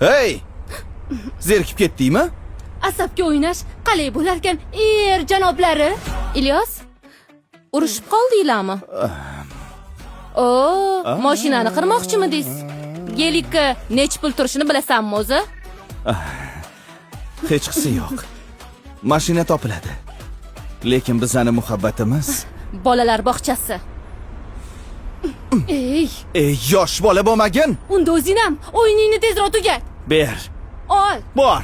Hey! Zerikib ketdingmi? Asabga o'ynash qalay bo'larkan, er janoblari? Ilyos, urushib qoldinglarmi? O, mashinani qirmoqchimidingiz? Gelikka nechi pul turishini bilasanmi o'zi? Hechqisi yo'q. Mashina topiladi. Lekin bizani muhabbatimiz... Bolalar bog'chasi. Ey, Ey, yosh bola bo'lmagin. Unda o'zing ham o'yiningni tezroq tugat. Ber. Ol. Bor.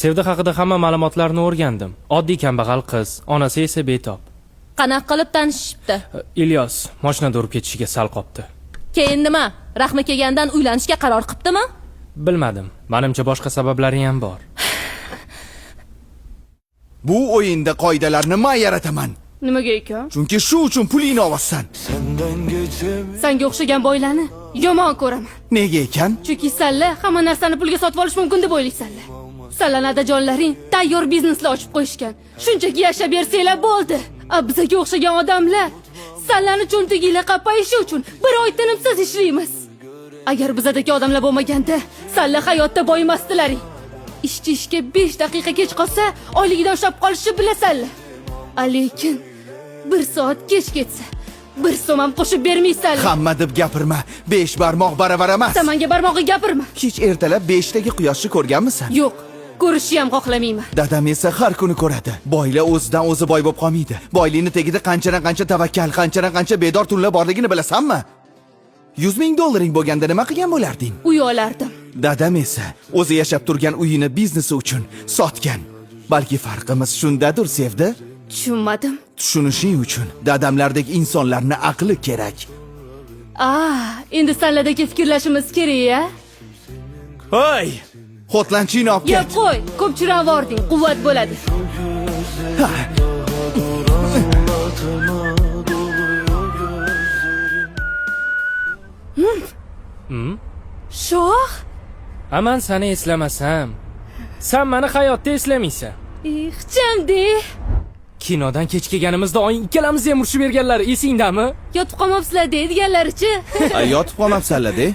Sevda haqida hamma ma'lumotlarni o'rgandim. Oddiy kambag'al qiz, onasi esa betob. Qanaqa qilib tanishishibdi? Ilyos mashinada urib ketishiga sal qopti. Keyin nima? Rahmi kelgandan uylanishga qaror qilibdimi? Bilmadim. Menimcha boshqa sabablari ham bor. Bu o'yinda qoidalarni men yarataman. Nimaga ekan? Chunki shu uchun pulingni olasan. Senga o'xshagan boylarni yomon ko'raman. Nega ekan? Chunki sanlar hamma narsani pulga sotib olish mumkin deb o'ylaysanlar. Sanlarni adajonlaring tayyor bizneslar ochib qo'yishgan. Shunchaki yashab bersanglar bo'ldi. A bizga o'xshagan odamlar sanlarni cho'ntaginglar qapayishi uchun bir oy tinimsiz ishlaymiz. Agar bizadagi odamlar bo'lmaganda, sanlar hayotda boyimasdilaring. Ishchi ishga 5 daqiqa kech qolsa, oyligidan ushlab qolishni bilasanlar. A lekin 1 soat kech ketsa, 1 so'm ham qo'shib bermaysanlar. Hamma deb gapirma. 5 barmoq baravar emas. San menga barmog'i gapirma. Hech ertalab 5 dagi quyoshni ko'rganmisan? Yo'q, ko'rishni ham xohlamayman. Dadam esa har kuni ko'radi. Boylar o'zidan o'zi boy bo'lib qolmaydi. Boylikni tagida qanchadan qancha tavakkal, qanchadan qancha bedor tunlar borligini bilasanmi? 100 ming dollaring bo'lganda nima qilgan bo'larding? Uy olardim. Dadam esa o'zi yashab turgan uyini biznesi uchun sotgan. Balki farqimiz shundadir, Sevda? Tushunmadim. Tushunishing uchun dadamlardek insonlarni aqli kerak. Endi sanlardagi fikrlashimiz kerak, a? Hoy! Xotlanchini olib Yeb ket. qo'y, ko'p chiravording, quvvat bo'ladi. Shoh? Aman seni eslamasam, sen meni hayotda eslamaysan. Ixchamdi. Kinodan kech kelganimizda oying ikkalamizni ham urishib berganlari esingdami? Yotib qolmabsizlar deydiganlarichi. Yotib qolmabsanlar-de.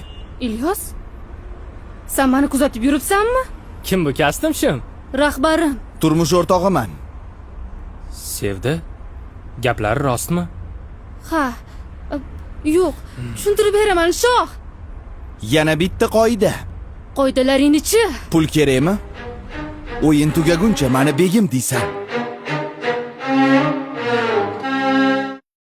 Ilyos? Sen meni kuzatib yuribsanmi? Kim bu kastim shim? Rahbarim. Turmush o'rtog'iman. Sevda, gaplari rostmi? Ha. Yo'q, tushuntirib beraman, shoh. Yana bitta qoida. Qoidalaringni-chi? Pul kerakmi? O'yin tugaguncha meni begim deysan.